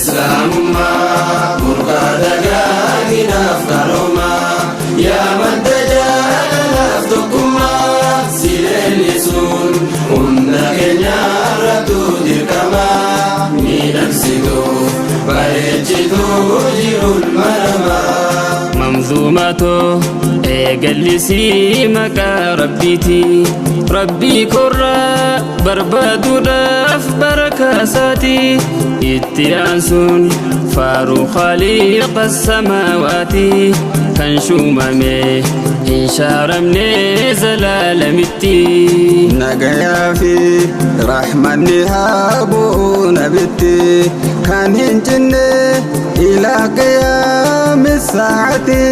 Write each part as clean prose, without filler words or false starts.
Islaamummaa burqaa dagaaginaaf qaroomaa, yaa madda jaalalaaf tokkummaa, si leellisuun hunda keenyarrattu dirqama. Miidhagsituu bareechituu jiruun maramaa. Manzuumatoo eegallisii maqaa Rabbiiti. Rabbii korraa barbaaduudhaaf barakaasaati. Itti aansuun faaruu khaaliqa samaawaati. Kan shuumame hin shaaramne zalaalamitti. Nagayaa fi rahmanni haa bu'u nabitti, kan hin cinne ilaa qiyaami saa'ati,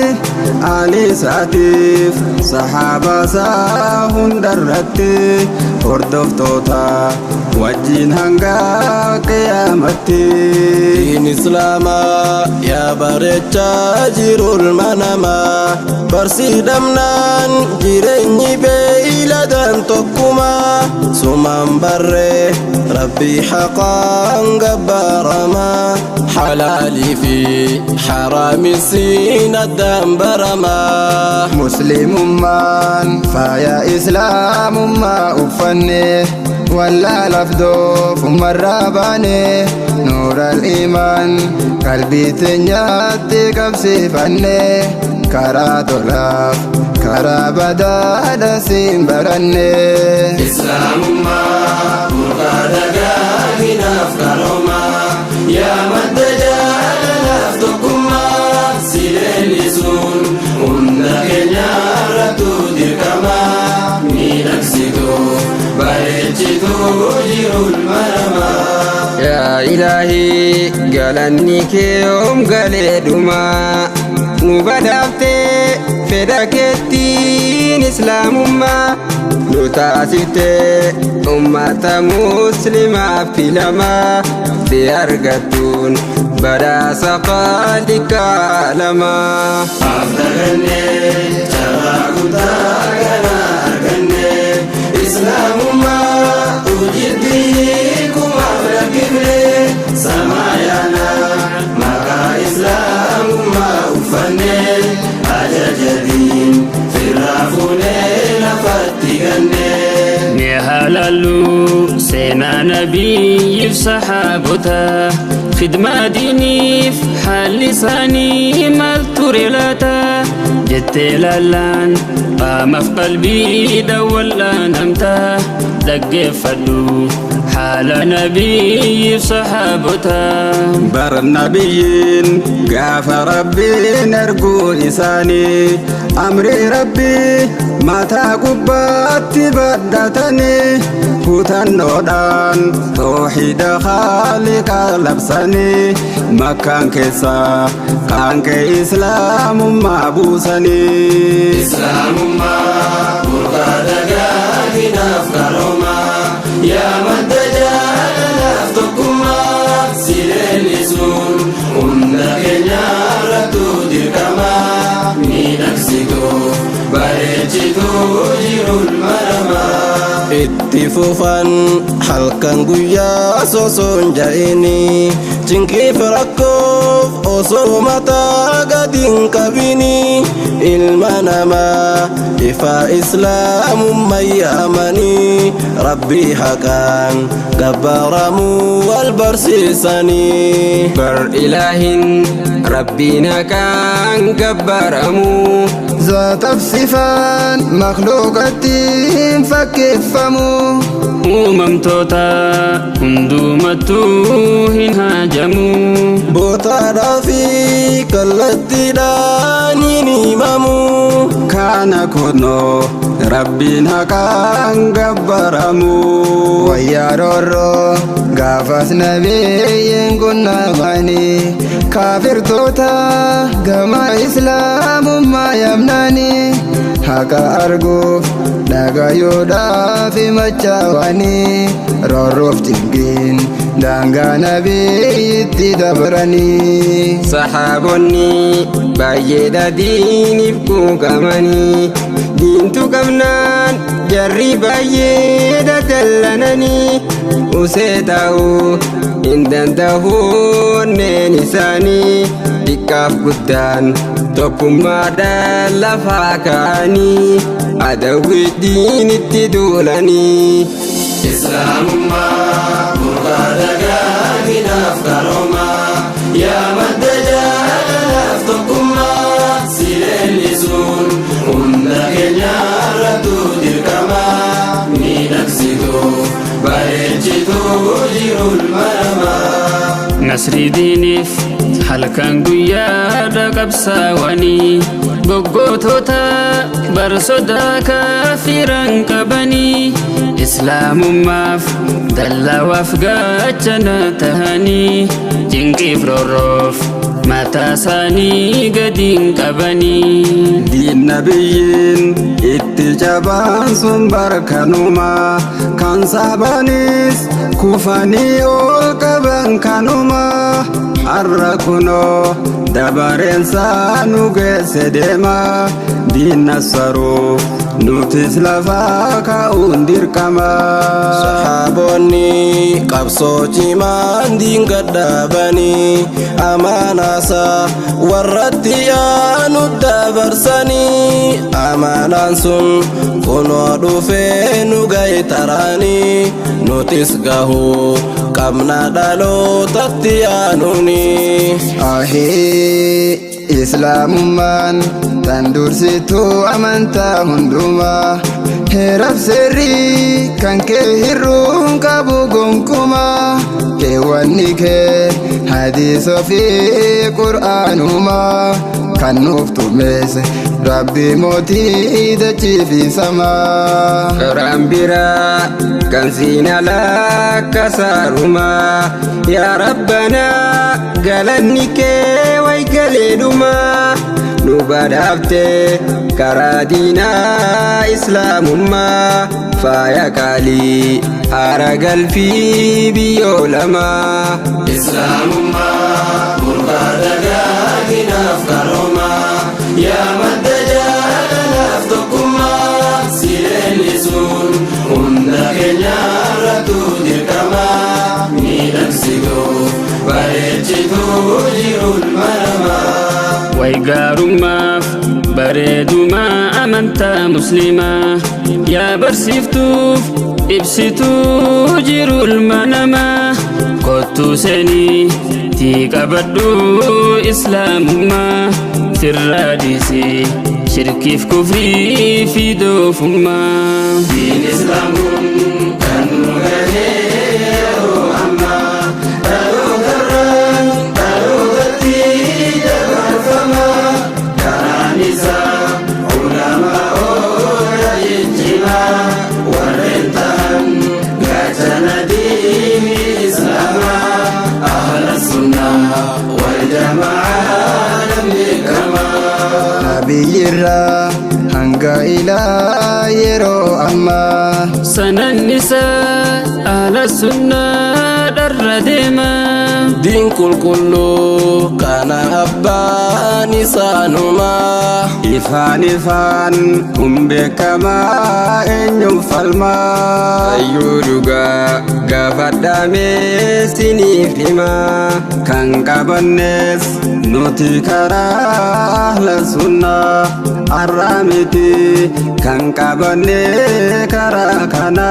aalii isaatiif sahaabaa isaa hundarratti, hordoftoota wajjin hanga qiyaamatti. Diin Islaamaa yaa bareechaa jiru ilma namaa, barsiidhamnaan jireenyi beeyladaan tokkuma, sumaan barree Rabbii haqaan gabbaaramaa, halaalii fi haraamisiin addaan baramaa. Muslimummaan faaya Islaamummaa uffanne, wallaalaaf doofumarraa baane, nuural imaan qalbii teenyaatti qabsiifanne, karaa tolaaf karaa badaadha siin baranne. Islaamummaa burqaa dagaaginaaf qaroomaa, yaa madda jaalalaaf tokkummaa, si leellisuun hunda keenyarrattu dirqama. Miidhagsituu bareechituu jiruun maramaa. Yaa Ilaahii, galanni kee yoom galee dhuma? Nu badhaaftee fedha keettiin Islaamummaa, nu taasiftee ummata Muslimaaf filamaa, si argattuun badhaasa Khaaliqa lamaa. Afdagannee carraa guddaa kana arganne, Islaamummaa hojjettii kumaaf rakkifne, samaayaana maqaa Islaamummaa uffanne, ajajatiin firraa fuunee lafatti ganne. Mee haalallu seenaa nabiyyiif sahaabota, khidmaa diiniif haalli isaanii maal ture laata jettee laallaan, qaamaaf qalbii dawwallaanamta. Dhaggeeffadhu haala nabiyyiif sahaabota. Bar nabiyyiin gaafa Rabbiin erguu isaanii, amrii Rabbii mataa gubbaatti badhatanii, kutannoodhaan toohida Khaaliqa labsanii, Makkaan keessaa qaanqee Islaamummaa buusanii. Islaamummaa burqaa dagaaginaaf qaroomaa, yaa madda jaalalaaf tokkummaa, si leellisuun hunda keenyarrattu dirqama. Miidhagsituu bareechituu jiruun maramaa. Itti fufan halkan guyyaa sosoon ja'ini, cinqiif rakkoof osoo mataa gadi hin qabini, ilma namaa ifa Islaamummaa yaamanii, Rabbii haqaan gabbaramuu wal barsiisanii. Bar Ilaahin Rabbiin haqaan gabbaramu. Zaataf sifaan makhluuqatti hin fakkeeffamu. Uumamtoota hundumattuu hin haajamu. Bootaadhaa fi kallattiidhaan hin himamu. Kana kunoo Rabbiin haqaan gabbaramu. Wayyaa roorroo gaafas nabiyyiin qunnamanii, kaafirtoota gama Islaamummaa yaamnanii, haqa arguuf dhagayuudhaaf machaawanii, roorroof cinqiin daangaa nabiyyitti dabranii. Sahaabonni baay'eedha diiniif quuqamanii, diintu qabnaan jarri baay'eedha dallananii, usee ta'uu hin danda'u. Onneen isaanii xiqqaaf guddaan tokkummaadhaan lafaa ka'anii adawwi diinitti duulanii. Islaamummaa burqaa dagaaginaaf qaroomaa, yaa madda jaalalaaf tokkummaa, si leellisuun hunda keenyarrattu dirqamaa, miidhagsituu bareechituu jiruun maramaa. Nasrii diiniif halkan guyyaadha qabsaawanii, goggootota bar sodaa kaafiran qabanii, islaamummaaf dallawaaf gaachana tahanii, cinqiif roorroof mataa isaanii gadiin qabanii. Diin nabiyyiin itti jabaan sun barkanuma, kan sabanis kufanii ol qaban kanuma. Har'a kunoo dabareensaa nu geesse deema, diin nassaruuf nutis lafaa ka'uun dirqama. Sahaabonni qabsoo cimaan diin gadhaabanii, amaanaasaa warratti yaanu dabarsanii, amaanaan sun kunoo dhufee nu gahe taraanii, nutis gahuu qabna dhalootatti yaanuuni. Ahee, Islaamummaan tan dursituu amantaa hundumaa, heeraf seerrii kan kee hirruun qabu gonkumaa, keewwanni kee hadiisa fi qur'aanumaa, kan nuuf tumeesse Rabbi mootii dachii fi samaa. Karaan biraa kan siin alaa kasaarumaa, yaa Rabbanaa galanni kee way galeedhumaa, nu badhaaftee karaa diinaa islaamummaa, faaya qaalii haara galfii biyyoo lamaa. Islaamummaa burqaa dagaaginaaf qaroomaa, yaa madda jaalalaaf tokkummaa, si leellisuun hunda keenyarrattu dirqamaa, miidhagsituu bareechituu jiruun maramaa. Way gaarummaaf bareedumaa amantaa muslimaa, yaa barsiiftuuf ibsituu jiru ilma namaa, kottuu seenii tii qabadhu islaamummaa, firraa dhiisii shirkiif kufrii fi doofummaa. Diin Islaam kun kan nu gahee yeroo ammaa, dhalootarraa dhalootatti dabarfama, karaan isaa ulamaa'oota jijjiimaa, warreen ta'an gaachana diini Islaamaa, ahla sunnaa wal jamaa beekamaa. Nabiyyirraa hanga ilaa yeroo ammaa. Sanan isaa ahla sunnaa dharra deemaa. Diin qulqulluu kana abbaan isaanumaa. Ifaan ifaan kun beekamaa, eenyuun falmaa. Hayyuu dhugaa gaafadhamee siniif himaa. Kan qabannees nuti karaa ahla sunnaa, har'aa miti kan qabanne karaa kana,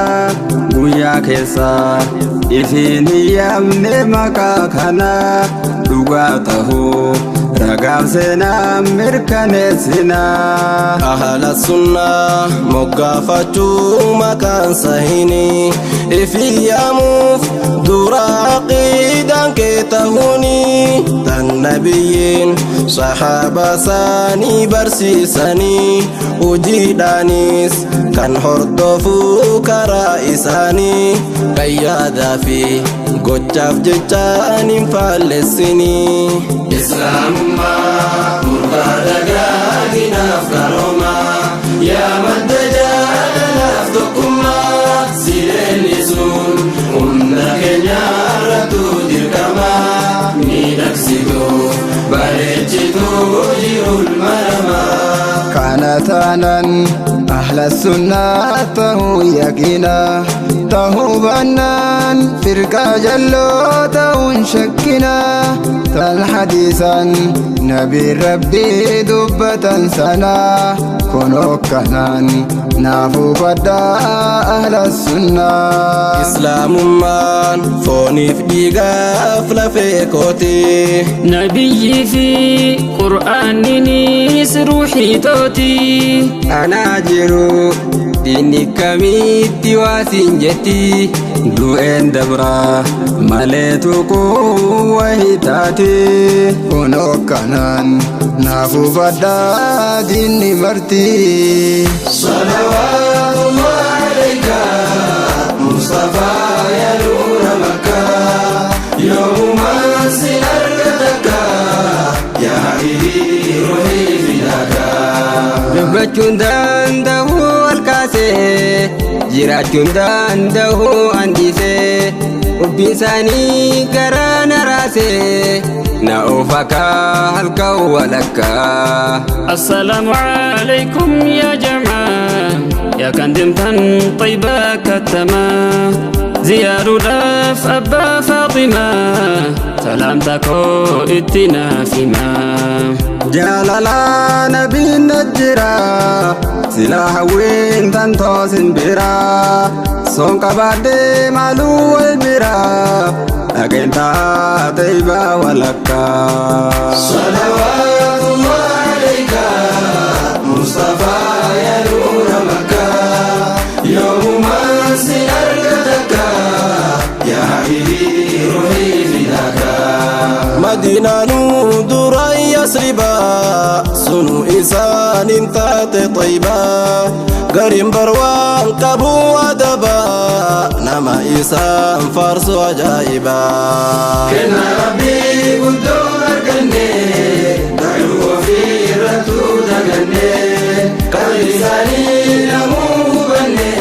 guyyaa keessa ifiin hin yaamne maqaa kana, dhugaa tahuu ragaaf seenaa mirkaneessinaa. Ahla sunnaa moggaafachuu maqaan sahini, ifii yaamuuf dura aqiidaan kee tahuni, tan nabiyyiin sahaaba isaanii barsiisanii, hojiidhaanis kan hordofuu karaa isaanii, kan yaadaa fi gochaaf jechaan hin faallessinii. Islaamummaa burqaa dagaaginaaf qaroomaa, yaa madda jaalalaaf tokkummaa, si leellisuun hunda keenyarrattu dirqamaa, miidhagsituu bareechituu jiruun maramaa. Kana taanan ahla sunnaa tahuu yaqiina, tahuu baannaan firqaa jalloo ta'uun shakkina. Laal hadiisan nabiin Rabbii dubbatan sana kunoo kanaan naaf hubadhaa ahla sunnaa. Islaamummaan fooniif dhiigaaf lafee kooti. Nabiyyii fi Qur'aanninis ruuxii tooti. Anaa jiru diinni kamitti waa siin jetti. Du'een dabraa malee tuquu wahi taati. Kunoo kanaan naaf hubadhaa diinni marti. صلوات الله عليك مصطفى يا نور مكة، يوم ما سنرتك يا حبيبي روحي فداك. Dubbachuun danda'u ol kaasee, jiraachuun danda'u andisee, hubbiin isaanii garaa na raasee, na oofaka halkan walakkaa. السلام عليكم يا جماعة، يا كندمتن طيبة كتما، زيارة أبا فاطمة، سلامتكو اتنا فيما. Jaalala nabiin jira, silaa hawwiin tantoosin bira, soon qabaadhee maaluu wal bira, dhageen taatee ibaa walakkaa. صلوات الله عليك مصطفى يا نور مكة، يوم ما سنرتك يا حبيبي روحي فداك. مدينة درا يسربا سنو إنسان تات طيبا، قريم بروان قبو أدبا، نما إنسان فارس عجائبا. كنا ربي قدور كني دعو في رتو دغني، قد لساني نمو بني،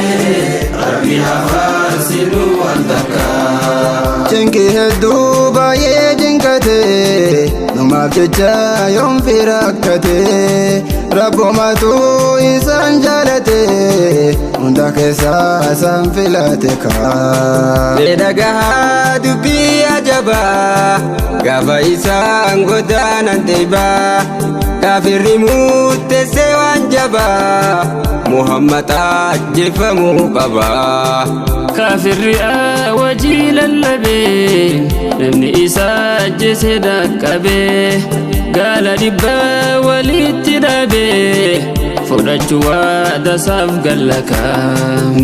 ربي أفارسنو أنتكا. Cinqii hedduu baay'ee cinqate, numaaf jecha yoom fi rakkate, rabbumatu isaan jaalate, hunda keessaa isaan filate kaa. Miidhagaa dubbii ajabaa, gaafa isaan godaanan deebaa, kaafirri murteessee waan jabaa, Muhammad ajjeefamuu qabaa. Kaafirri wajii lallabee, namni isaa ajjeese dhaqqabee, gaala 100 walitti dhaabee, fudhachuu waadasaaf gallakaa.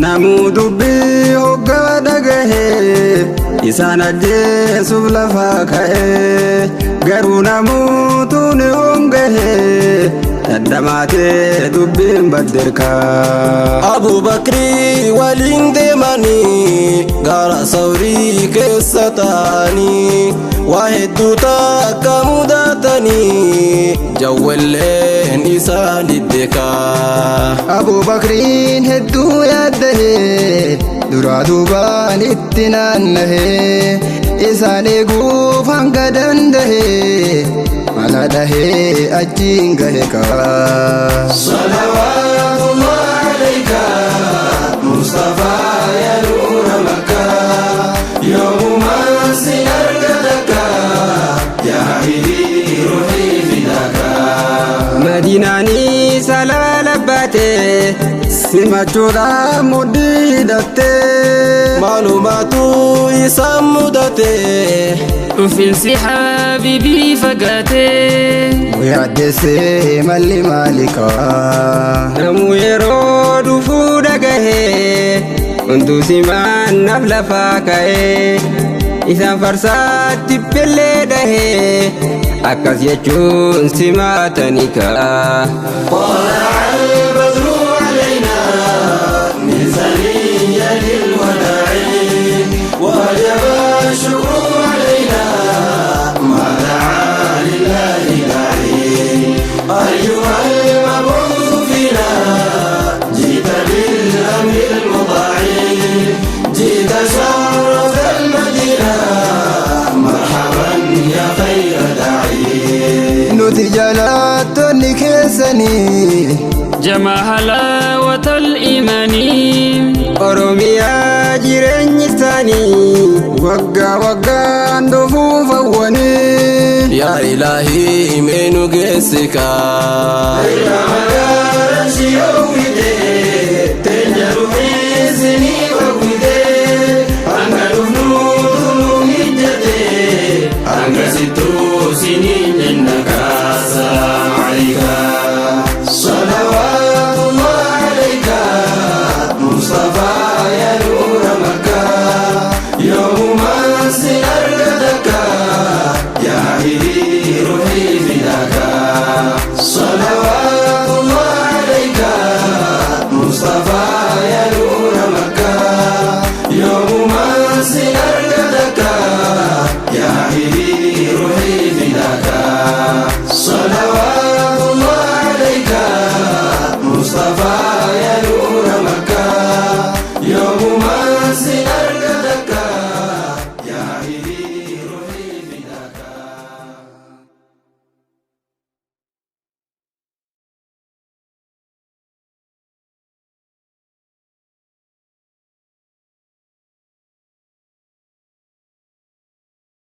Namuu dubbii hoggaa dhagahee, isaan ajjeesuuf lafa ka'ee, garuu namuutu ni hongahee, daddamaatee dubbiin baddeerkaa. Abubakrii waliin deemanii gara Sawrii keessa ta'anii, waa hedduu takka mudatanii, jawwalleen isaan diddeekaa. Abubakriin hedduu yaaddahee, duraa duubaan itti naannahee, isaan eeguuf hanga dandahee, mala dhahee achiin gahe kaa. صلوات الله عليك مصطفى يا نور مكة، يوم ما سنرتك يا حبيبي روحي فداك. Madiinaanii salaala baatee, Simachuudhaan mudhii hidhattee, Maalumaatu isaan mudate. Dhufinsi habiibii fagaatee. Yaaddessee malli maalikaa. Namuu yeroo dhufuu dhagahee, hunduu simaannaaf lafaa ka'ee, isaan farsaatti bellee dhahee, akkas jechuun simaatanii ka'a. طلع البدر علينا من ثنية الوداع، وجب الشكر علينا ما دعا لله داعي. أيها المبعوث فينا، جئت بالأمر المطاع، جئت شرفت المدينة، مرحبا يا خير داعي. Nuti jaalattoonni keessanii, جمع حلاوة الإيمان. Oromiyaa jireenyi isaanii, waggaa waggaan dhufuuf hawwanii. Yaa Ilaahii mee nu geessika. Magaalaan si hawwite, teenya ruhii sinii hawwite, hanga dhufnuutu nu mijjate, hanga sittuu siniin jenna kaasalaam alayka. Salawaatullah alayka, Mustafa ya nuura Makkaa, yoomumaan si argataka, yaa habiibii ruhii fidaaka. Salawaatullah alayka, Mustafa ya nuura Makkaa, yoomumaan si argataka, yaa habiibii ruhii fidaaka. Salawaatullah alayka, Mustafa ya